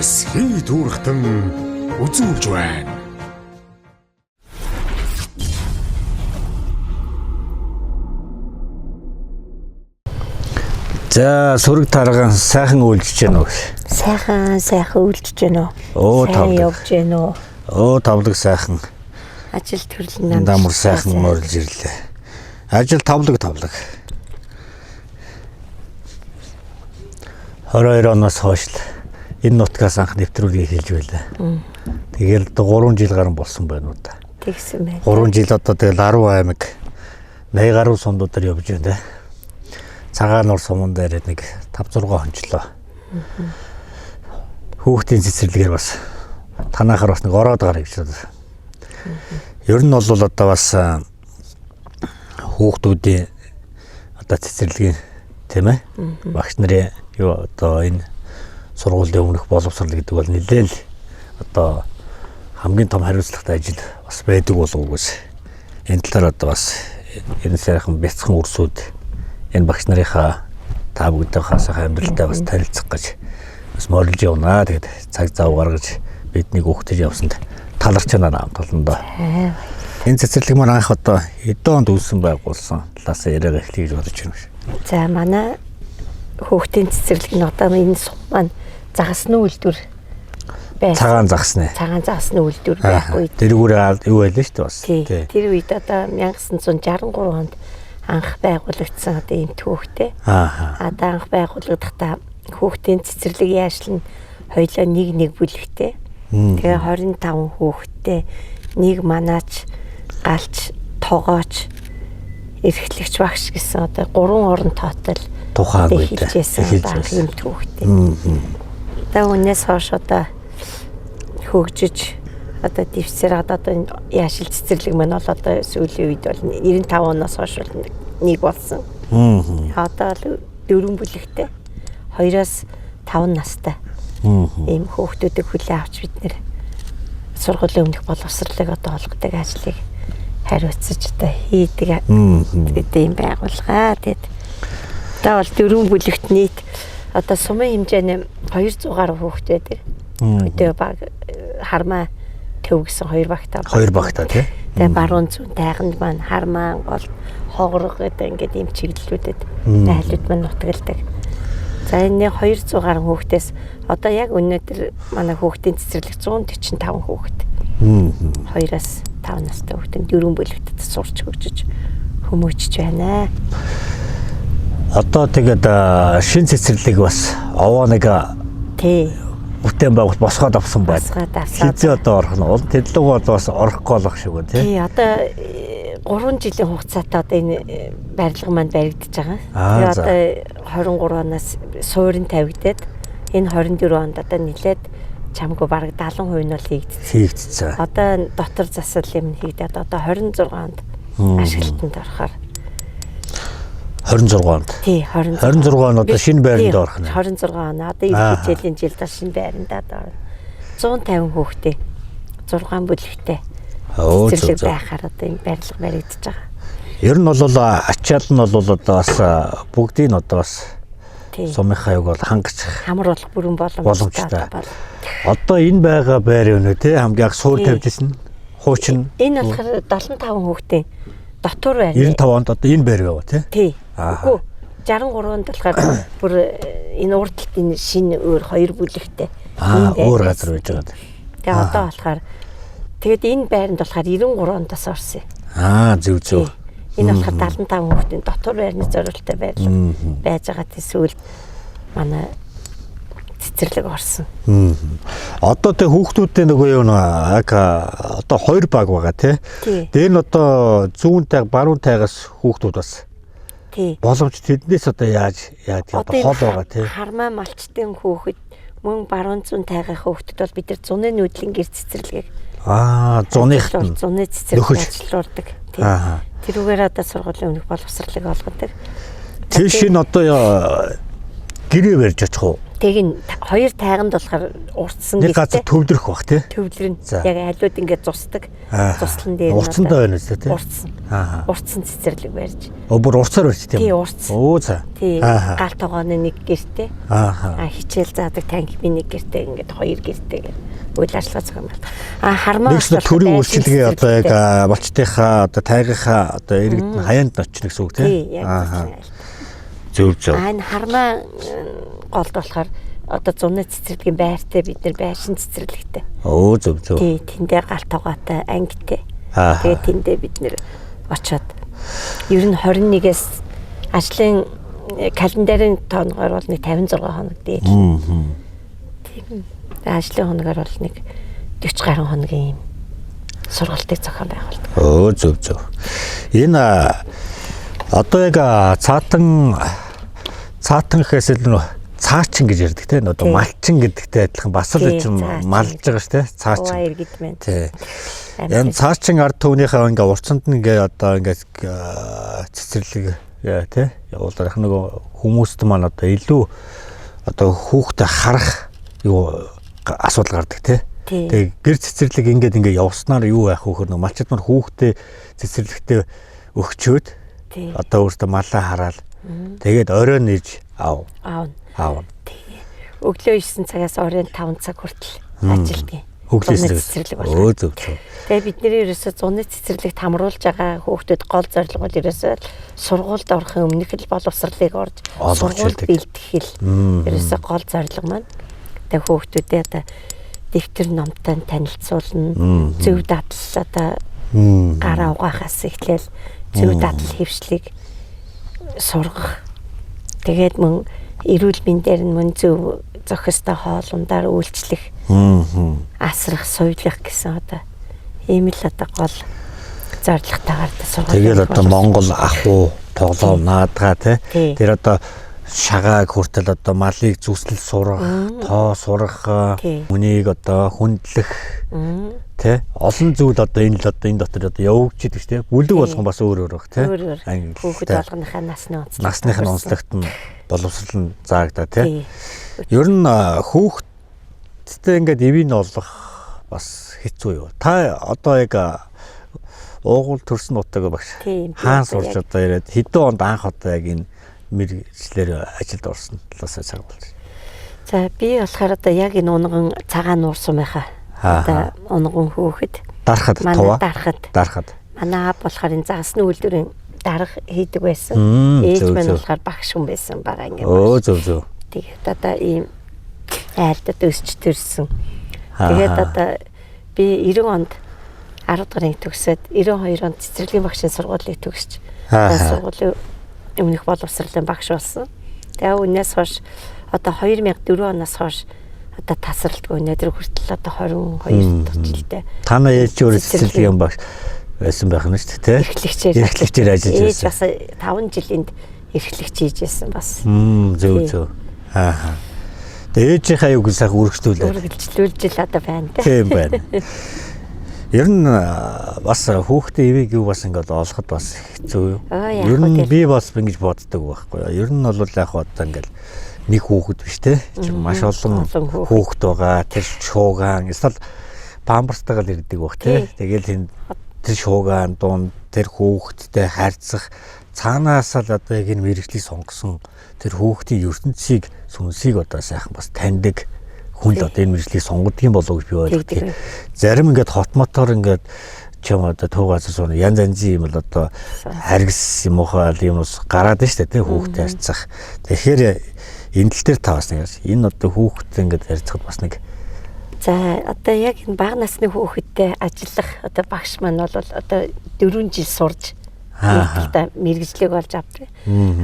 Эсхий түүрхтэн үзүүлж байна. За сүрэг тарган сайхан үйлжиж гэнэ үү? Сайхан сайхан үлдэж гэнэ үү? Оо, Сайн тавлаг. явж гэнэ үү? Өө тавлаг сайхан. Ажил төрөл нам. Дамар сайхан морилж ирлээ. Ажил тавлаг тавлаг. 22 оноос хойш л энэ нутгаас анх нэвтрүүлгийг хэлж байлаа. Тэгэл 3 жил гарan болсон байна уу да. Тэгсэн байна. 3 жил одоо тэгэл 10 аймаг 80 гаруй сумдуудаар явж байна да. Цагаан нуур суман дээр нэг 5 6 хончлоо. Хүүхдийн цэцэрлэгээр бас танаахаар бас нэг ороод гарах гэж байна. Ер нь бол одоо бас хүүхдүүдийн одоо цэцэрлэгийн тийм багш нарын юу одоо энэ сургуулийн өмнөх боловсрол гэдэг бол нэлээл одоо хамгийн том хариуцлагатай ажил бас байдаг болов уу гэсэн. Энэ талаар одоо бас энэ сайхан бяцхан үрсүүд энэ багш нарынхаа та бүгдийнхаа сайхан амьдралтай бас танилцах гэж бас морилж явнаа. Тэгээд цаг зав гаргаж биднийг өгтөж явсанд таларч байна нам толондоо. Энэ цэцэрлэг маань анх одоо хэдэн онд үүссэн байгуулсан талаас яриагаа эхлэе гэж бодож байна. За манай хүүхдийн цэцэрлэг нь одоо энэ сум маань загасны үйлдвэр байсан. Цагаан загсны. Цагаан загасны үйлдвэр байхгүй. Тэрүүгээр юу байлаа шүү дээ бас. Тий. Тий. Тэр үед одоо 1963 онд анх байгуулагдсан одоо ийм түүхтэй. Аа. Одоо анх байгуулагдахдаа хүүхдийн цэцэрлэг яашлан хоёлоо нэг нэг бүлэгтэй. Тэгээ 25 хүүхдтэй нэг манаач, галч, тогооч, эрхлэгч багш гэсэн одоо гурван орон тоотой Тухайн үед эхэлж байсан эхэлж одоо анх байсан. юм түүхтэй. Одоо үүнээс хойш одоо хөгжиж одоо дэвсээр одоо энэ яашил цэцэрлэг маань бол одоо сүүлийн үед бол 95 оноос хойш бол нэг болсон. Одоо л дөрвөн бүлэгтэй 2-оос 5 настай ийм хүүхдүүдийг хүлээн авч бид нэр сургуулийн өмнөх боловсролыг одоо олгодог ажлыг хариуцаж одоо хийдэг гэдэг юм байгууллага. Тэгээд одоо бол дөрвөн бүлэгт нийт одоо сумын хэмжээний 200 гаруй хүүхэд байдаг. Өдөө баг хармаа төв гэсэн хоёр багтаа. Хоёр багтаа тий. Тэгээ баруун зүүн тайганд маань хармаа гол хогрог гэдэг ингээд ийм чиглэлүүдэд айлууд маань нутагладаг. За энэ 200 гаруй хүүхдээс одоо яг өнөөдөр манай хүүхдийн цэцэрлэг 145 хүүхэд. 2-оос 5 настай хүүхдийн дөрвөн бүлэгт сурч хөгжиж хүмүүжж байна. Одоо тэгээд шин цэцэрлэг бас овоо нэг Тий. бүтээн байгуулалт босгоод авсан байна. Босгоод авсан. Хизээ одоо орох нь уул тэдлэг бол бас орохгүй болох шиг байна тий. Тий, одоо 3 жилийн хугацаатай одоо энэ барилга маань баригдаж байгаа. Аа, Тэгээ за. одоо 23 оноос суурин тавигдаад энэ 24 онд одоо нилээд чамгүй бараг 70% нь бол хийгдсэн. Хийгдсэн. Одоо дотор засал юм хийгдээд одоо 26 онд ашиглалтанд орохоор. 26 онд. Тий, 26. 26 он одоо шинэ байранд Тий, орох нь. 26 он. Одоо Аа. ирэх хичээлийн жилд шинэ байранд одоо орно. 150 хүүхдээ 6 бүлэгтэй Өө зөв цэцэрлэг зөв. байхаар одоо энэ барилга баригдаж байгаа. Ер нь бол ачаал нь бол одоо бас бүгдийг нь одоо бас Тий. сумынхаа юг бол хангаж Хамар болох бүрэн боломжтой. Боломжтой. бол. Одоо энэ байгаа байр өнөө тий хамгийн яг суур Тий. тавьжсэн. Хуучин Энэ болохоор 75 хүүхдийн дотор байр. 95 онд одоо энэ байр байгаа тий. Тий. Ааха. Үгүй 63 онд болохоор бүр энэ урд талд энэ шинэ өөр хоёр бүлэгтэй. Аа ийм байр өөр байсан. газар байж байгаа. Тэгээ одоо болохоор тэгээд энэ байранд болохоор 93 ондоос орсон юм. Аа зөв зөв. Тий. Энэ болохоор 75 хүүхдийн дотор байрны зориулттай байрлал байж байгаа тий сүүлд манай цэцэрлэг орсон. Одоо тэг хүүхдүүдийн нөгөө юу нэ яг одоо хоёр баг байгаа тий. Тий. Тэр нь одоо зүүн тайг баруун тайгаас хүүхдүүд бас Тий. боломж тэднээс одоо яаж яаж одоо энэ хол байгаа тий. Хармаа малчтын хүүхэд мөн баруун зүүн тайгын хүүхдэд бол бид нар зуны нүүдлийн гэр цэцэрлэгийг Аа зуных нь зуны цэцэрлэг Нөхөж. ажилуулдаг. Тий. Аа. Тэрүүгээр одоо сургуулийн өмнөх боловсролыг олгодог. Тийш нь одоо гэрээ барьж очих уу? Тэг ин хоёр тайганд болохоор уртсан Нэг газар төвлөрөх бах тий. Төвлөрнө. За. Яг айлууд ингээд зусдаг. Зуслан дээр нь Урцсандаа байна үстэй тий. Уртсан. Аа. Уртсан цэцэрлэг барьж. Оо бүр урцаар барьж тийм Тий, урц. Оо за. Тий. Аа. Гал тогооны нэг гэрте. Аа. А хичээл заадаг танхимын нэг гэрте ингээд хоёр гэрте гэх үйл ажиллагаа зохион байгуулдаг. А хармаа Нэгс нь төрийн үйлчилгээ одоо яг малчтынхаа одоо тайгынхаа одоо иргэд нь хаяанд очно гэсэн үг Тий, тий. яг Аа. зөв. Зөв зөв. А энэ хармаа голд болохоор одоо зуны цэцэрлэгийн байртай бид нэр байшин цэцэрлэгтэй. Оо зөв зөв. Тий, тэндээ гал тогоотой ангитай. Аа. Тэгээд тэндээ бид нэр очоод ер нь 21-ээс ажлын календарын тооногоор бол нэг 56 хоног дээр. Тийм. Тэгээд ажлын хоногоор бол нэг 40 гаруй хоногийн юм сургалтыг зохион байгуулдаг. Өө зөв зөв. Энэ одоо яг цаатан цаатан гэхээс илүү нөө цаачин гэж ярьдаг те одоо Тий. малчин гэдэгтэй адилхан бас л Тий, чинь цаачин. малж байгаа шүү те Угаа цаачин. иргэд маань. Тий. Амьд Энэ цаачин ард түмнийхээ ингээ урцанд нь ингээ одоо ингээ цэцэрлэг те явуулаад их нөгөө хүмүүст маань одоо илүү одоо хүүхдээ харах юу асуудал гардаг те. Тий. Тэгээ гэр цэцэрлэг ингээд ингээ явснаар юу яах вэ гэхээр нөгөө малчид маань хүүхдээ цэцэрлэгтээ өгчөөд Тий. одоо өөртөө малаа хараал тэгээд орой нэж ав Аавна. аав. Өглөө 9 цагаас оройн 5 цаг хүртэл ажилтгийн. Өглөө Зуны 9 цэцэрлэг Өө болохоор. зөв зөв. Тэгээ бидний ерөөсөө зуны цэцэрлэгт хамруулж байгаа хүүхдүүд гол зорилго бол ерөөсөө сургуульд орохын өмнөх л боловсролыг орж Олгож сургуульд байдаг. бэлтгэх л ерөөсөө гол зорилго маань. Тэгээ хүүхдүүдээ одоо дэвтэр номтой нь танилцуулна. Зөв дадал одоо гараа угаахаас эхлээл зөв дадал хэвшлийг сургах. Тэгээд мөн эрүүл мэндээр нь мөн зөв зохистой хоол ундаар үйлчлэх, асрах, суйлах гэсэн одоо ийм л одоо гол зорилготойгоор одоо сургууль. Тэгэл одоо Монгол ах уу тоглоом наадгаа те. Тий. Тэр одоо шагааг хүртэл одоо малыг зүсэл сурах, тоо сурах, Тий. үнийг одоо хүндлэх те. Олон зүйл одоо энэ л одоо энэ дотор одоо явагдчихдаг те. Бүлэг болгон бас өөр өөр баг те. Өөр өөр. Англи Хүүхэд те. болгоныхаа насны онцлог. Насных нь онцлогт нь боловсрол нь заагдаа те. Тий. Ер нь хүүхдтэй ингээд эвийг олох бас хэцүү юу. Та одоо яг уугуул төрсөн нутаг багш. Тийм, би Хаан одоо сурч яг- одоо ирээд хэдэн онд анх одоо яг энэ мэргэжлээр ажилд орсон талаас цаг болж. За би болохоор одоо яг энэ унган цагаан нуур сумынхаа Аа. одоо унган хүүхэд Дарахад манай тува. дарахад Дарахад. манай аав болохоор энэ загасны үйлдвэрийн дарга хийдэг байсан. Ээж Зөв, маань зөв. болохоор багш хүн байсан байгаа ингээд. Өө зөв зөв. Тэгээд одоо ийм айлдад өсч төрсөн. Аа. Тэгээд одоо би 90 онд 10 дугаар анги төгсөөд 92 онд цэцэрлэгийн багшийн сургуулийг төгсч Аа. одоо сургуулийн өмнөх боловсролын багш болсон. Тэгээ үүнээс хойш одоо 2004 оноос хойш одоо тасралтгүй өнөөдөр хүртэл одоо 22 дахь жилдээ Та нар ээж өөрөө Цэцэрлэгийн цэцэрлэгийн багш байсан байх нь шүү дээ, тэ? эрхлэгчээр Эрхлэгчээр ажиллаж Ээж байсан. бас 5 жилинд эрхлэгч хийж байсан бас. Зөв Тий. зөв. Аа. Тэгээ ээжийнхаа юг сайхан үргэлжлүүлээ. Үргэлжлүүлж л одоо байна те. Тийм байна. Ер нь бас хүүхдээ эвийг юу бас ингээд олоход бас хэцүү юу. Аа, яг Ер нь хөө тэр. би бас ингэж боддог байхгүй юу. Ер нь бол яг хөө одоо ингээд нэг хүүхэд биш те. Чи маш олон Олон хүүхэд. хүүхэд байгаа. Тэр шуугаан эсвэл памперстайгаа л ирдэг байх те. Тэгэл энэ тэр шуугаан дунд тэр хүүхэдтэй харьцах цаанаасаа л одоо яг энэ мэрэгжлийг сонгосон тэр хүүхдийн ертөнцийг сүнсийг одоо сайхан бас таньдаг хүн л одоо энэ мэрэгжлийг сонгодог юм болов уу гэж би ойлгодог. Тэгдэг. Зарим ингээд хот мотор ингээд ч юм одоо төв газар сууна янз янзын юм л одоо харгас юм уу юм ус гараад нь шүү дээ хүүхдээ харьцах. Тэгэхээр энэ тал дээр та бас нэг энэ одоо хүүхдээ ингээд харьцахад бас нэг За одоо яг энэ бага насны хүүхэдтэй ажиллах одоо багш маань бол одоо 4 жил сурж Аа. нэг талдаа мэрэгжлийг олж авдаг.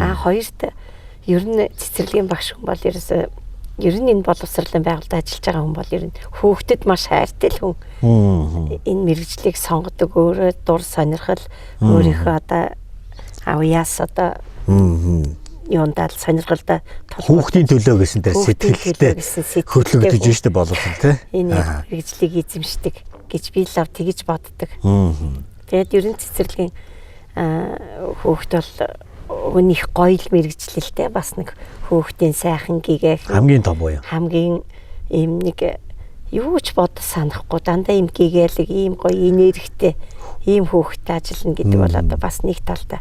Аа хоёрт ер нь цэцэрлэгийн багш хүн бол ерөөсөө ер нь энэ боловсролын байгууллагад ажиллаж байгаа хүн бол ер нь хүүхдэд маш хайртай л хүн. Энэ мэрэгжлийг сонгодог өөрөө дур сонирхол өөрийнхөө одоо авьяас одоо юундаа л сонирхолтой хүүхдийн төлөө гэсэн тэр Хүүхдийн төлөө сэтгэлтэй гэсэн сэтгэлтэй хөтлөгдөж штэ боловсрол тий. энэ яг мэрэгжлийг эзэмшдэг гэж би лав тэгж боддог. Тэгээд ер нь цэцэрлэгийн хүүхд бол Их гоё л мэргэжлэлтэй бас нэг хүүхдийн сайхан гэгээх хамгийн том буян. Хамгийн ийм нэг юу ч бодож санахгүй дандаа ийм гэгээлэг, ийм гоё энергитэй ийм хүүхдтэй ажиллана гэдэг бол одоо бас нэг талдаа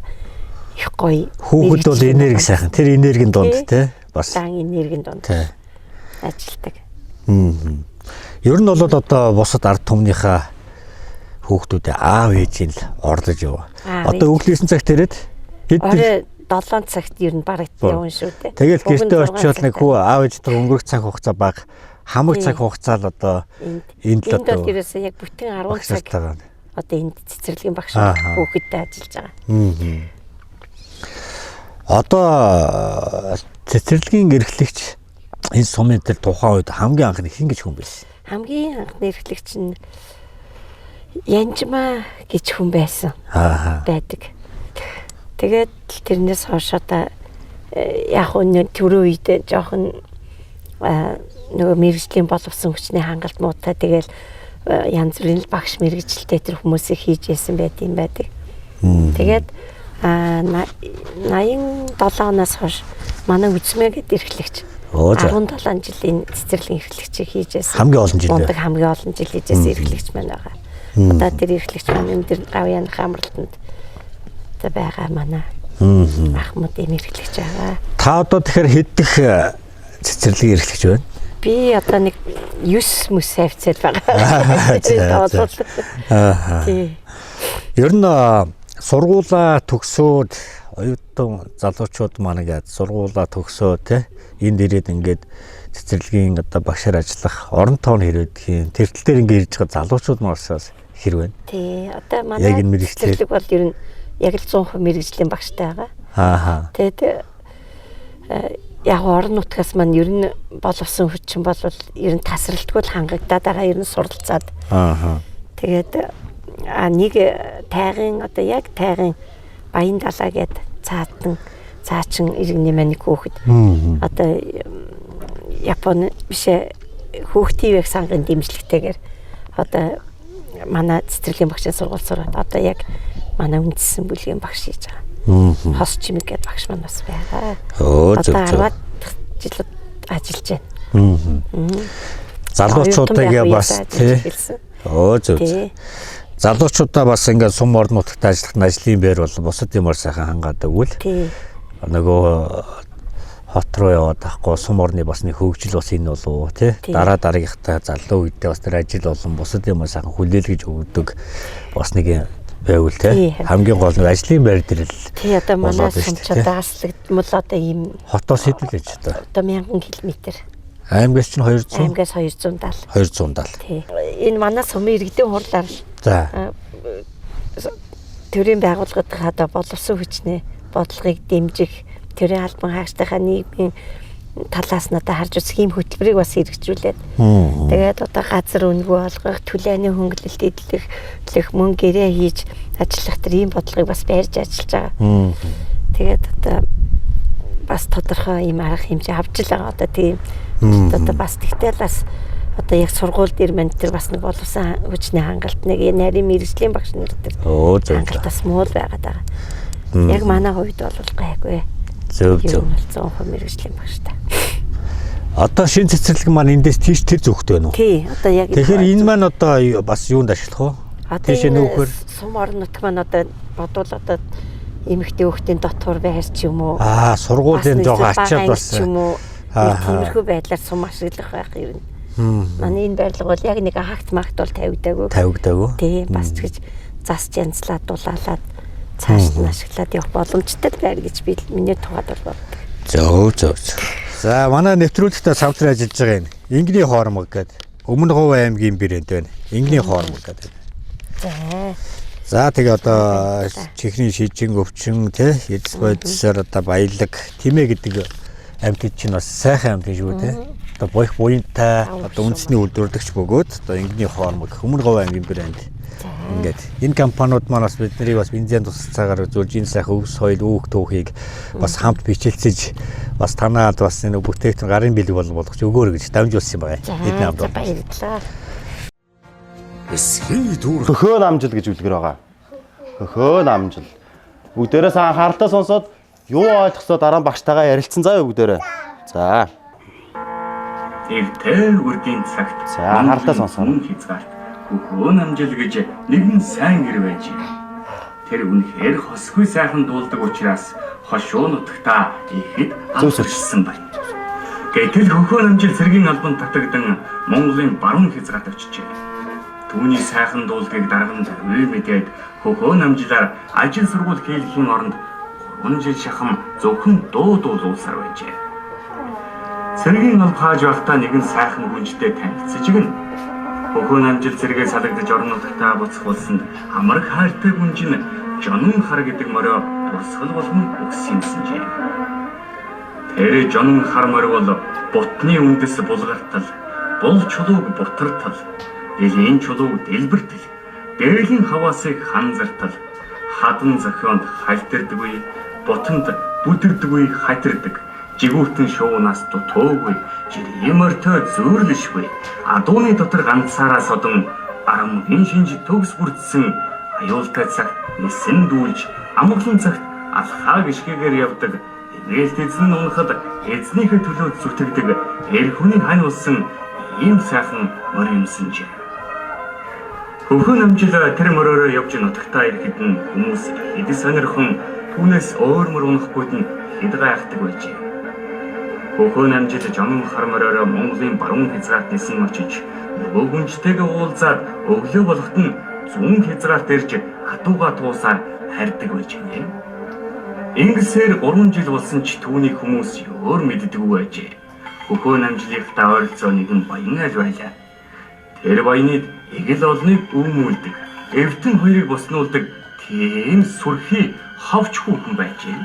их гоё. Хүүхэд бол энерги сайхан. Тэр энергийн дунд тий бас дан энергийн дунд ажилладаг. Ер нь бол одоо бусад ард түмнийхээ хүүхдүүдээ аав ээжийн л орлож яв. Одоо өглөө 9 цагт ирээд хэд орой 7 цагт ер нь бараг явна шүү дээ. Тэгэл гэртээ очиод нэг хүү аав ээжтэй өнгөрөх цаг хугацаа бага. Хамаг цаг хугацаа л одоо энд л одоо ерөөсөө яг бүтэн 10 цаг одоо энд цэцэрлэгийн багш хүүхэдтэй ажиллаж байгаа. Одоо цэцэрлэгийн эрхлэгч энэ сумын дээр тухайн үед хамгийн анхны хэн гэж хүн байсан? Хамгийн анхны эрхлэгч нь Янжмаа гэж хүн байсан. Байдаг. Тэгээд тэрнээс хойш одоо яг нь түрүү үед жоохон нөгөө мэргэжлийн боловсон хүчний хангалт муутай тэгэл янз бүрийн багш мэргэжилтэй тэр хүмүүсийг хийж яасан байт юм байдаг. Тэгээд 87 оноос хойш манай Үзмээ гэдэг эрхлэгч 17 жилийн цэцэрлэгийн эрхлэгчийг хийж яасан. Хамгийн олон жил. Мундаг хамгийн олон жил хийж яасан эрхлэгч маань байгаа. Одоо тэр эрхлэгч маань энэ дэр гавьяаных амралтанд одоо байгаа манай Ахмад ийм эрхлэгч байгаа. Та одоо тэгэхээр хэд дэх цэцэрлэгийн эрхлэгч байна? Би одоо нэг 9 мөс хавцаад байгаа. Аа. Ер нь сургуулаа төгсөөд оюутан залуучууд маань ингээд сургуулаа төгсөө те энд ирээд ингээд цэцэрлэгийн одоо багшаар ажиллах орон тоон хэрэг юм. Тэр тал дээр ингээд ирж байгаа залуучууд маань бас хэр байна? Тий. Одоо манай цэцэрлэг бол ер нь яг л 100% мэргэжлийн багштай байгаа. Аа. Тэгээд яг орон нутгаас маань ер нь боловсон хүчин бол ер нь тасралтгүй л хангагдаад байгаа, ер нь суралцаад. Аа. Тэгээд нэг тайгын одоо яг тайгын Баян далаа гээд цаатан цаачин иргэний маань нэг хүүхэд одоо Японы биш хүүхдийн ивэг сангийн дэмжлэгтэйгээр одоо манай цэцэрлэгийн багшийн сургууль сураад одоо яг манай үндсэн бүлгийн багш хийж байгаа. Хос чимэг гээд багш маань бас байгаа. Одоо 10 жил ажиллаж байна. Залуучуудыг бас тий. Зөв. Залуучуудаа бас ингээд сум орон нутагт ажиллах нь ажлын байр бол бусад юмар сайхан хангаад өгвөл. Нөгөө хот руу яваад байхгүй сум орны бас нэг хөгжил бас энэ болов тий. Дараа дараагийнхтай залуу үедээ бас тэр ажил болон бусад юмар сайхан хүлээлгэж өгдөг бас нэг байвал тий. Хамгийн гол нь ажлын байр дээр л. Тий, одоо манай сумч одоо аслагдмал одоо ийм хотоос хэдэл гэж одоо. Одоо 1000 км. Аймгаас чинь 200. Аймгаас 270. 270. Тий. Энэ манай сумын иргэдийн хурлаар за төрийн байгууллагад одоо боловсон хүчний бодлогыг дэмжих, төрийн албан хаагчдынхаа нийгмийн талаас нь одоо харж үзэх ийм хөтөлбөрийг бас хэрэгжүүлээд тэгээд одоо газар үнэгүй олгох, төлөөний хөнгөлөлт эдлэх, мөнгө гэрээ хийж ажиллах тэр ийм бодлогыг бас барьж ажиллаж байгаа. Тэгээд одоо бас тодорхой ийм арга хэмжээ авч л байгаа одоо тийм. Одоо бас тэгтэл бас одоо яг сургууль дээр мань тэр бас нэг боловсон хүчний хангалт нэг нарийн мэргэжлийн багш нар тэр хангалт бас муу л байгаад байгаа. Яг манай хувьд бол гайгүй. Зөв зөв. 100% мэргэжлийн багштай. Одоо шинэ цэцэрлэг маань эндээс тийш тэр зүгт байна уу? Тий, одоо яг. Тэгэхээр энэ маань одоо бас юунд ашиглах вэ? Тийш нүүхээр сум орон нутг маань одоо бодвол одоо эмэгтэй хүүхдийн дотор байр ч юм уу. Аа, сургуулийн жоохон ачаад бас юм уу. Тиймэрхүү байдлаар сум ашиглах байх юм. Манай энэ барилга бол яг нэг агт магт бол тавигдаагүй. Тавигдаагүй. Тий, бас ч гэж засч янзлаад дулаалаад цааш нь ашиглаад явах боломжтой байр гэж би миний тухайд бол боддог. Зөв зөв. За манай нэвтрүүлэгтээ самтран ажиллаж байгаа юм. Ингний хоормог гэдэг. Өмнө Говь аймгийн брэнд байна. Ингний хоормог гэдэг. За. За тэгээ одоо чихний шижин өвчин тий эзэс бодисоор одоо баялаг тэмээ гэдэг амьтад чинь бас сайхан амьтан шүү тий. Одоо боих буянтай одоо үндэсний үйлдвэрлэгч бөгөөд одоо ингний хоормог Өмнө Говь аймгийн брэнд. Ингээд энэ компаниуд маань бас бидний бас бензин тусалцаагаар үзүүлж энэ сайхан өв соёл үүх түүхийг бас хамт бичилцэж бас танаад бас энэ бүтээгдэхүүн гарын бэлэг болон болгож өгөөр гэж дамжуулсан юм байна. Эдний хамт баярлалаа. Эсхий түүрх Хөхөө намжил гэж үлгэр байгаа. Хөхөө намжил. Бүгдээрээс анхааралтай сонсоод Юу ойлгосоо дараа нь багштайгаа ярилцсан заа юу бүгдээрээ. За. Эртэй үрдийн цагт За, харлаа сонсоорой. мөн хязгаарт хөхөө намжил гэж нэгэн сайн гэр байжээ. Тэр үнэхээр хосгүй сайхан дуулдаг учраас хошуу нутагта ихэд Зөв, зөв. алдаршсан байна. Гэтэл хөхөө намжил цэргийн албанд татагдан Монголын баруун хязгаарт очижээ. Түүний сайхан дуулдгийг дарган үе мэдээд хөхөө намжилаар ажил сургууль хийлгэхийн оронд 3 жил шахам зөвхөн дуу дуулуулсаар байжээ. Цэргийн алба хааж байхдаа нэгэн сайхан гүнжтэй танилцж гин. Хөхөө намжил цэргээ салагдаж орон нутагтаа буцах болсонд амраг хайртай гүнж нь Жонон хар гэдэг морио дурсгал болгон өгсөн юмсанжээ. Тэр Жонон хар морь бол бутны үндэс булгартал, бул чулууг бутартал, дэлийн чулууг дэлбэртэл, дээлийн хаваасыг ханзартал, хадан зохионд хальтэрдэггүй, бутанд бүдэрдэггүй хатирдаг, жигүүртэн шуунаас дутуугүй, жирийн морьтой зөөрлөшгүй, адууны дотор ганцаараа содон арамгийн шинж төгс бүрдсэн аюултай цагт нисэн дүүлж, амгалан цагт алхаа гიშгээгээр явдаг, Ивэлт эзэн нь унахад эзнийхээ төлөө зүтгэдэг эр хүний хань болсон ийм сайхан морь юмсанжээ. Хөхөн намжил тэр мөрөөрөө явж нутагтаа ирэхэд нь хүмүүс хэд сонирхон түүнээс өөр мөр унахгүйд нь хэд гайхдаг байжээ. Хөхөн намжил жонон хар мөрөөрөө Монголын баруун хязгаарт нисэн очиж нөгөө гүнжтэйгээ уулзаад өглөө болоход нь зүүн хязгаарт ирж адууга туусаар харьдаг байжээ. Ингэсээр 3 жил болсон ч түүнийг хүмүүс өөр мэддэггүй байжээ. Хөхөө намжлынхтай ойролцоо нэгэн баян айл байлаа. Тэр баяныг эгэл олныг өөмүүлдэг, эвдэн хоёрыг боснуулдаг тийм сүрхий ховч хүүхэн байжээ.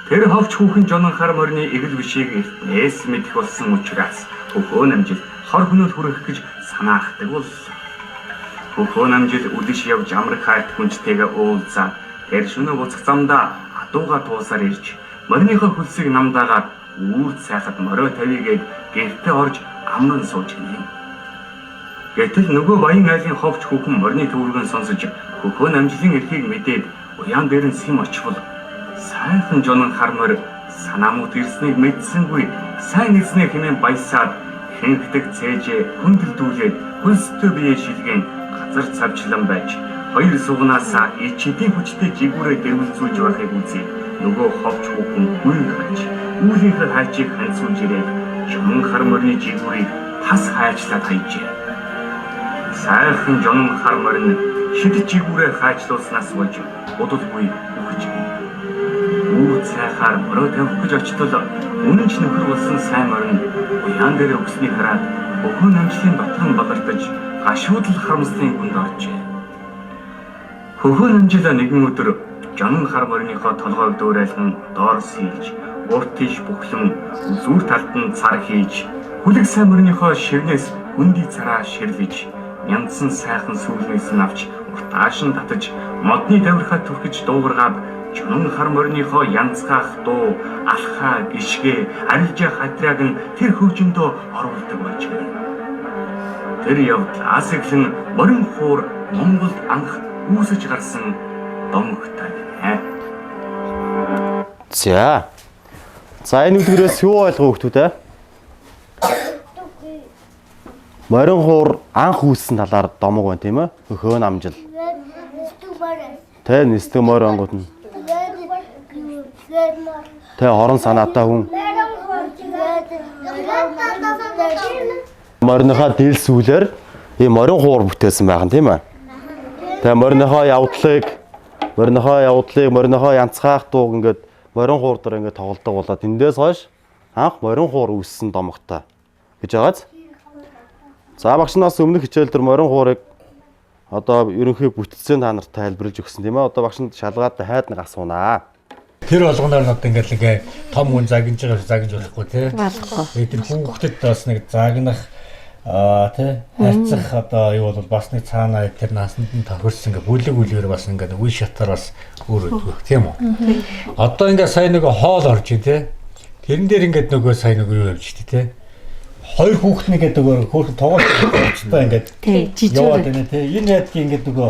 Тэр ховч хүүхэн Жонон хар морины эгэл бишийг эртнээс мэдэх болсон учраас хөхөө намжил хор хөнөөл хүргэх гэж санаахдаг боллоо. Хөхөө намжил үдэш явж амраг хайрт хүнжтэйгээ уулзаад тэр шөнө буцах замдаа адууга туусаар ирж мориныхоо хөлсийг намдаагаад үүр цайхад морио тавигээд гэртээ орж амран сууж гинэ. Гэтэл нөгөө баян айлын ховч хүүхэн морины төвөргөн сонсож хөхөө намжилын эрхийг мэдээд уяан дээр нь сэм очвол сайхан жонон хар морь санаамут ирснийг мэдсэнгүй сайн эзнээ хэмээн баясаад хэнхдэг цээжээ хүндэлдүүлээд хөлстэй бие шилгэн газар цавчлан байж хоёр сугнаасаа ичидийн хүчтэй жигүүрээ дэрвэлзүүлж байхыг үзээд нөгөө ховч хүүхэн гүйн гарч үүлийнхээ хайчийг ханцуулж ирээд жонон хар морины жигүүрийг тас хайчлаад хайжээ. Сайхан жонон хар морин шид жигүүрээ хайчлуулснаас болж удалгүй үхэж Үүр цайхаар морио тавих гэж очтол үнэн ч нөхөр болсон сайн морин уяан дээр өгснийг хараад өхөн намжлын дотор нь балартаж гашуудал харамслын гүнд оржээ. Хөхөн намжил нэгэн өдөр жонон хар мориныхоо толгойг дуурайлан доор сийлж, урт тийш бөхлөн үзүүр талд нь цар хийж, хүлэг сайн мориныхоо ширнээс хөндөй цараа ширлэж, нямдсан сайхан сүүлнээс нь авч уртааш нь татаж, модны давирхаа түрхэж дуугаргаад жонон хар мориныхоо янзгаах дуу, алхаа, гიშгэ, арилжаа хатрааг нь тэр хөгжиндөө оруулдаг байжээ. Тэр явдлаас эхлэн морин хуур Монголд анх үүсэж гарсан домогтой гинэ. За. За энэ үлгэрээс юу ойлгов хүмүүс ээ? Морин хуур анх үүссэн талаар домог байна тийм ээ? Хөхөө намжил. Тэ нисдэг морь онгод нь. Тэ хорон санаатай хүн. Мориныхаа дэл сүүлээр ийм морин хуур бүтээсэн байх нь тийм ээ? Тэ мориныхоо явдлыг, мориныхоо явдлыг, мориныхоо янзгаах дууг ингээд морин хуур дээр ингээд тоглодог болоод эндээс хойш анх морин хуур үүссэн домогтой гэж байгааз. За багш нас өмнөх хичээл дээр морин хуурыг одоо ерөнхий бүтцэн та нарт тайлбарлаж өгсөн тийм ээ. Одоо багш нь шалгаад хайд нэг асуунаа. Тэр болгоноор нь одоо ингээд нэг том хүн загнаж байгаа загнаж болохгүй тий. Болохгүй. Тэгээд тэр хүүхдэд бас нэг загнах аа тий харьцах одоо юу бол бас нэг цаанаа тэр насанд нь тохирсон ингээ бүлэг бүлгээр бас ингээ үе шатаар бас өөр өгдөг тийм үү. Одоо ингээ сая нэг хоол орж ин тий. Тэрэн дээр ингээд нөгөө сая нөгөө юу явж тий тий. Хоёр хүүхэд нэг гэдэг нөгөө хөөрхөн тогооч уцтай ингээд Тий, яваад жижүүр. байна тий. Энэ ядгийн ингээд нөгөө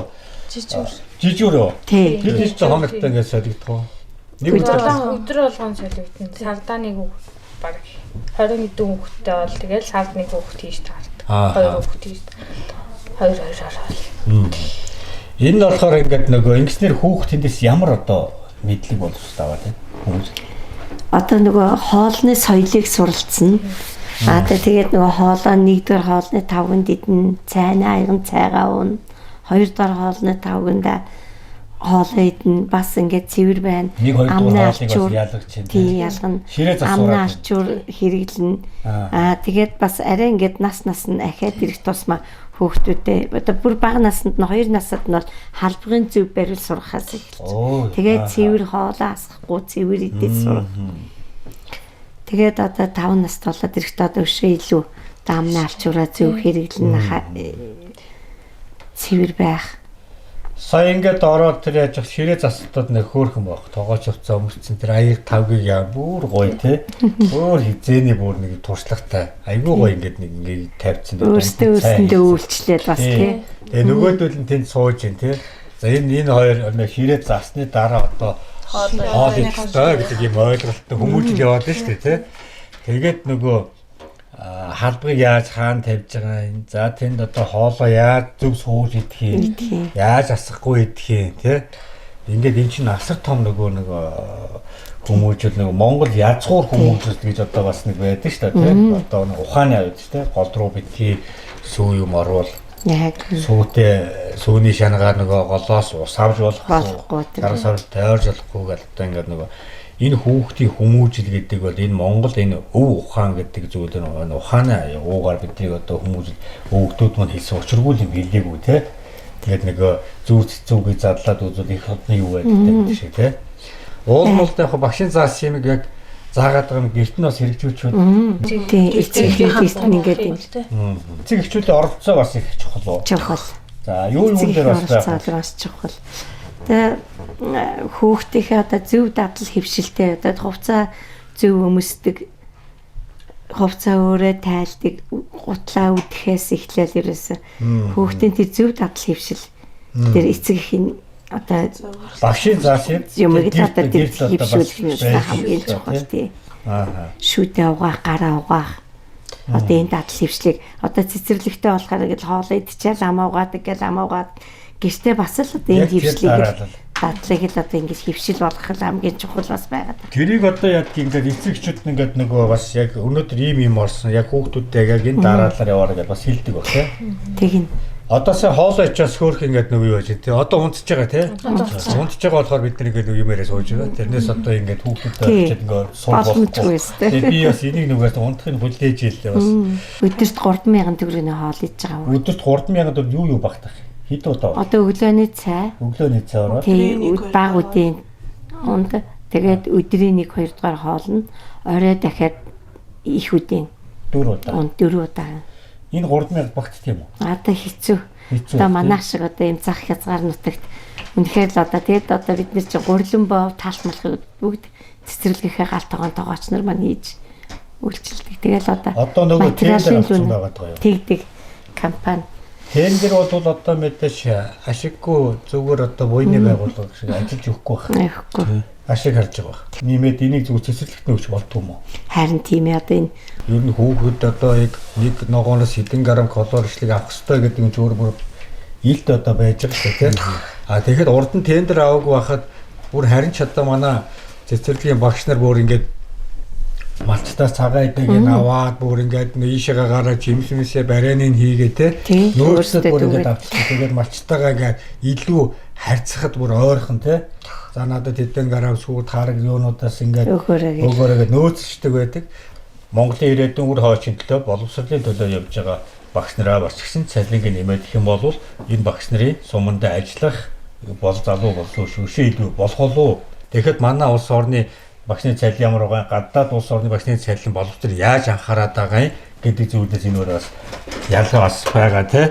Жижүүр. жижүүр үү? Тий. Тэр чинь хоногтой ингээд солигдох уу? Нэг өдөр өдөр болгон солигдсон. Сардаа нэг хүүхэд баг 20 хэдэн хүүхэдтэй бол тэгэл сард нэг хүүхэд хийж таардаг. Хоёр хүүхэд хийж. Хоёр хоёр. Энэ нь болохоор ингээд нөгөө ингэснээр хүүхд тэндээс ямар одоо мэдлэг боловсрол аваад байна хүмүүс. Одоо нөгөө хоолны соёлыг суралцсан. Аа тэгээд нөгөө хоолоо нэгдүгээр хоолны тавганд идэн, цайны аяган цайгаа уун, хоёрдугаар хоолны тавганда хоолоо идэн, бас ингээд цэвэр байна. Нэг хоёрдугаар хоолыг бас ялгаж чинь. Тийм ялгана. Амны алчуур хэрэглэнэ. Аа тэгээд бас арай ингээд нас нас нь ахиад ирэх тусмаа хүүхдүүдээ одоо бүр бага наснд нь 2 насад нь бол халбагын зөв барил сурахаас эхэлж. Тэгээд цэвэр хоолоо асахгүй цэвэр идэж сурах. Тэгээд одоо 5 насд болоод ирэхдээ одоо өшөө илүү амны алчуураа зөв хэрэглэнэ, цэвэр байх. Сая ингээд ороод тэр яаж ширээ засалтууд нэг хөөрхөн байх. Тогооч хувцас өмссөн тэр аяг тавгийг яа бүр гоё те. Өөр хизээний бүр нэг туршлагатай. Айгүй гоё ингээд нэг ингээд тавьчихсан. Өөртөө үйлчлээд бас те. Тэгээ нөгөөдөл нь тэнд сууж ин те. За энэ хоёр нэг ширээ засны дараа одоо хоол идэх ёстой гэдэг юм ойлголттой хүмүүжил яваад нь шүү дээ те. Тэгээд нөгөө халбыг яаж хаана тавьж байгаа юм. За тэнд одоо хоолоо яаж зөв сууж идэх юм. Яаж асахгүй идэх юм те. Ингээд эн чинь асар том нөгөө хүмүүжил нөгөө Монгол язгуур хүмүүжил гэж одоо бас нэг байдаг шүү дээ те. Одоо нэг ухааны аваад шүү дээ. Гол руу битгий сүү юм оруул. Яг сүүтэй сүүний шангаар нөгөө голоос ус авч болохгүй, дараа сар тойрж болохгүй гэл одоо ингээд нөгөө энэ хүүхдийн хүмүүжил гэдэг бол энэ Монгол энэ өв ухаан гэдэг зүйл нь ухааны уугаар бидний одоо хүмүүжил өвгдүүд мань хэлсэн учиргүй юм хэлээгүй те. Тэгээд нөгөө зүүр цэцүүгийг задлаад үзвэл их одны юу байдаг гэдэг шиг те. Уулмалд яг багшийн заасан юмыг яг заагаад байгаа юм гэрт нь бас хэрэгжүүлчүүд. Тийм эцэг гэрт нь ингээд юм. Эцэг эхчүүдийн оролцоо бас их чухал уу? Чухал. За юу юун дээр бас байх бас чухал. Тэгээ хүүхдийнхээ одоо зөв дадал хэвшилтэй одоо хувцас зөв өмсдөг, хувцас өөрөө тайлдаг, гутлаа үдэхээс эхлээл ерөөсө хүүхдийн тэр зөв дадал хэвшил тэр эцэг эхийн одоо багшийн заасан юмыг л одоо тэр хэвшүүлэх нь хамгийн чухал тий. Аа. Шүдэ угаах, гараа угаах. Одоо энэ дадал хэвшлийг одоо цэцэрлэгтэй болохоор ингээл хоол идчихэл амаа угаадаг гэл амаа угаад гэртээ бас л одоо энэ хэвшлийг дадлыг л одоо ингэж хэвшил болгох л хамгийн чухал бас байгаад. Тэрийг одоо яадаг ингээд эцэг эхчүүд нь ингээд нөгөө бас яг өнөөдөр ийм юм орсон яг хүүхдүүдтэй яг энэ дараалал яваарай гэж бас хэлдэг баг тий. Тэгнь. Одоо сая хоолой ичээс хөөх ингээд нөгөө юу байж тий. Одоо унтж байгаа тий. Унтж байгаа болохоор бид нэг ингээд юм яриа сууж байгаа. Тэрнээс одоо ингээд хүүхдүүдтэй очиад ингээд суух болохгүй. Тэгээ би бас энийг нөгөөс унтахыг хүлээж ийлээ бас. Өдөрт 3000 төгрөгийн хоол идж байгаа. Өдөрт 3000 төгрөг юу юу багтах? Хэд удаа? Одоо өглөөний цай. Өглөөний цай ороод. Тийм, баг үдийн унд тэгээд өдрийн 1 2 дугаар хоол нь орой дахиад их үдийн 4 удаа. Унд 4 удаа. Энэ 3000 багтдаг юм уу? Одоо хэцүү. Одоо манайх шиг одоо ийм зах хязгаар нутагт үнэхээр л одоо тэгээд одоо бид нар чинь гурлан бов таалт малхыг бүгд цэцэрлэгийнхээ гал тогоон тогооч нар маань хийж үйлчилдэг. Тэгэл одоо нөгөө тендер авсан байгаа даа юу? Тэгдэг компани. Тендер бол одоо мэдээж ашиггүй зүгээр одоо буйны байгууллага шиг ажиллаж өгөхгүй байх. Өгөхгүй. Ашиг харж байгаа байх. Нэмээд энийг зүгээр цэцэрлэгт нөхч болдгоо юм уу? Харин тийм ээ одоо энэ ер нь хүүхэд одоо яг нэг ногооноос хэдэн грамм калори ишлэг авах ёстой гэдэг нь өөр бүр илт одоо байж байгаа шүү дээ тийм. А тэгэхэд урд нь тендер аваагүй байхад бүр харин ч одоо манай цэцэрлэгийн багш нар бүр ингээд малчтаас цагаан идээг нь аваад бүр ингээд ийшээгээ гараад жимсмисээ барианыг хийгээ те нөөцлөд бүр ингээд авчихсан. Тэгээд малчтайгаа ингээд илүү харьцахад бүр ойрхон те. За надад хэдэн грамм сүү таараг юунуудаас ингээд өгөөрэй нөөцлөждөг байдаг. Монголын ирээдүйн үр хойчийн төлөө боловсролын төлөө явж байгаа багш нараа бас гэсэн цалинг нэмээд их юм бол энэ багш нарын сумандаа ажиллах бол залуу болов шүшээ илүү болох болов. Тэгэхэд манай улс орны багшны цалин ямар байгаа, гадаад улс орны багшны цалин боловсрол яаж анхаарат байгаа юм гэдэг зүйлээс энэ өөр бас ялгаа бас байгаа тий.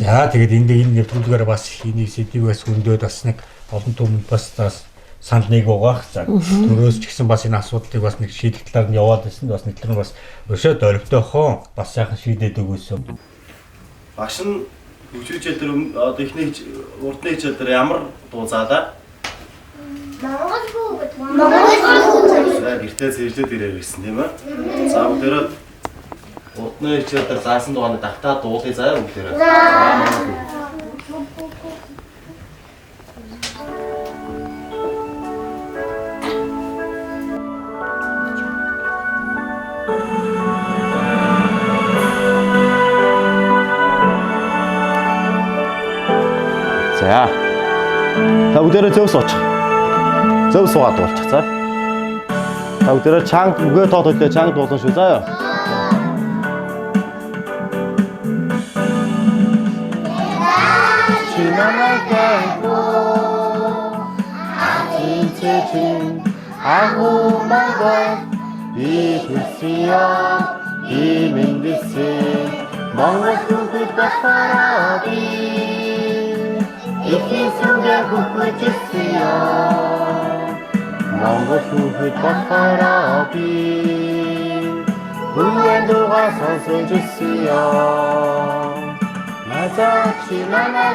За тэгээд энд энэ нэвтрүүлгээр бас энийг сэдвийг бас хөндөд бас нэг олон түмэнд бас санал нэг угаах. За төрөөс ч гэсэн бас энэ асуудлыг бас нэг шийдэх талаар нь яваад байсан. Бас нэг талаар нь бас өшөө дөрвтөөхөн бас сайхан шийдээд өгөөсөн. Багш нь хөгжлийн хичээл дээр одоо эхний урдны хичээл дээр ямар дуу заалаа? Монгол хүүхэд. Монгол хүүхэд. За гэртээ цэвэрлээд ирээ гэсэн тийм ээ. За бүгдээрээ урдны хичээлээр заасан дугааны давтаад дуулъя заа бүгдээрээ. За Монгол хүүхэд. За. Та бүгдээрээ зөв суучих. Зөв суугаад дуулчих за. Та бүгдээрээ чанга үгээ тоо төлөө чанга дуулан шүү заа юу. Аху Монгол би төрсөн юм би мэндэлсэн Монгол хүүхэд болохоор би эхийн сүнгээ хөхөж ирсэн юм Монгол хүүхэд болохоор би хүнэн дуугаа сонсож ирсэн юм Назаач манай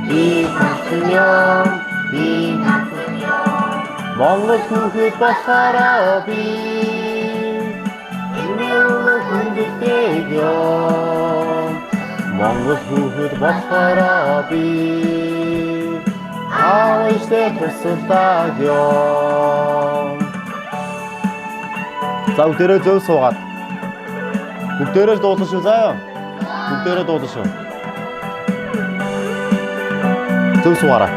би хатсан юм би хатсан юм Монгол хүүхэд болохоор би энэний хүндэлдэг юм Монгол хүүхэд болохоор би аав ээжтэй тусалдаг юм. За бүгдээрээ зөв суугаад. Бүгдээрээ дуулах шүү заа юу. Бүгдээрээ дуулах шүү. Зөв суугаарай.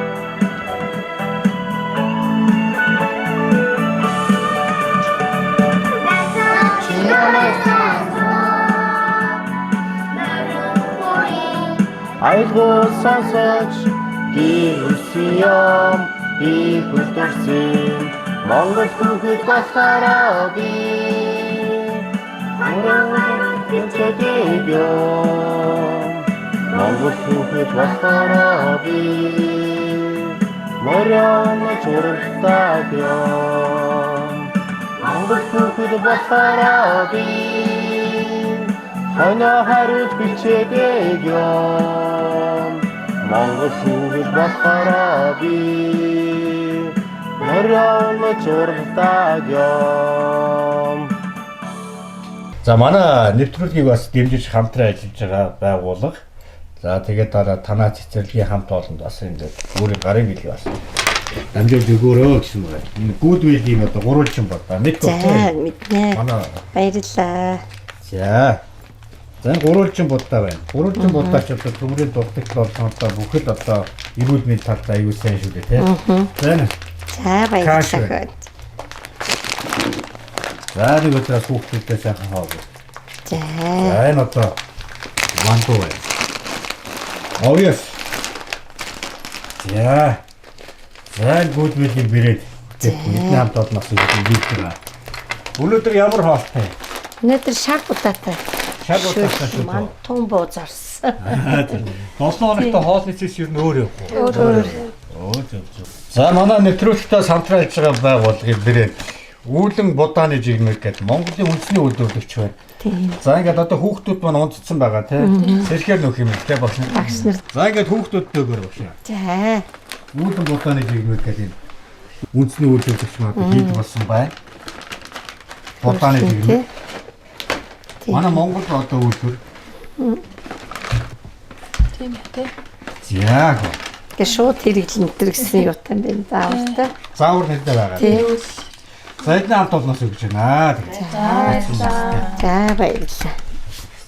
Айлгуу сонсож би өссөн юм би хөдөрсөн Монгол хүүхэд болохоор би хөрөнгө юм Монгол хүүхэд болохоор би морион журалдаг юм Монгол хүүхэд болохоор би хоноо хариуж бичээдэг юм Монгол хүүхэд болохоор би морион журалдаг юм. За манай нэвтрүүлгийг бас дэмжиж хамтран ажиллаж байгаа байгууллага. За тэгээд дараа танаа цэцэрлэгийн хамт олонд бас ингээд өөрийн гарын бэлэг бас дамжуулж өгөөрөө гэсэн байна. Энэ Goodwill-ийн одоо гурвалжин бодоо. Мэдгүй. За мэднэ. Манай Баярлалаа. за. За энэ гурвалжин будаа байна. Гурвалжин будаа ч одоо төмрийн дутагдал болсон одоо бүхэл одоо эрүүл мэндийн талд аюул сайн шүү дээ тий. За энэ За баярлалаа. За нэг өдрөөс хүүхдүүдтэй сайхан хоол. За. За энэ одоо манту байна. Ориос. За. За энэ Goodwill-ийн брэд. Бидний хамт олноос хийж байгаа. Өнөөдөр ямар хоолтой? Өнөөдөр шар будаатай. Шар будаатай шүү. Мантун буу зарсан. 7 хоногт хоолны цэс ер нь өөр явах уу? Өөр өөр. Өө зөв зөв. За манай нэвтрүүлэгтээ самтраа хийж байгаа байгууллагын брэд Үүлэн будааны жигмэг гэдэг Монголын үндэсний үйлдвэрлэгч байна. Тийм. За ингээд одоо хүүхдүүд маань унтцсан байгаа тий. Сэрхээр нөх юм тий багш. Багш нар. За ингээд хүүхдүүдтэй өгөөр багш. За. Үүлэн будааны жигмэг гэдэг энэ үндэсний үйлдвэрлэгч маань одоо хийдэг болсон байна. Будааны жигмэг. Тийм. Манай Монголд одоо үйлдвэр. Тийм ээ тий. За. Тэгээ шууд хэрэглэн энэ гэсэн юутай юм бэ? Заавартай. Заавар нэрдээ байгаа. Тийм. За эдний хамт олноос өгч байна. Тэгээд. За баярлалаа. За баярлалаа.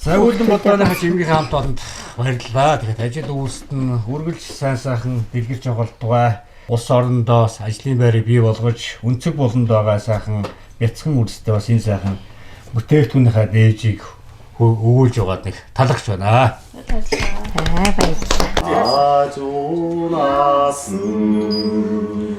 За үүлэн бодлооны жимгийн хамт олонд баярлалаа. Тэгээд ажил үйлсэд нь үргэлж сайн сайхан дэлгэрч явгалдугай улс орондоос ажлын байрыг бий болгож өнцөг буланд байгаа сайхан бяцхан үрстэй бас энэ сайхан бүтээгдэхүүнийхээ дээжийг өгүүлж байгаад нэг талархаж байна. За баярлалаа. Ажуунаас нь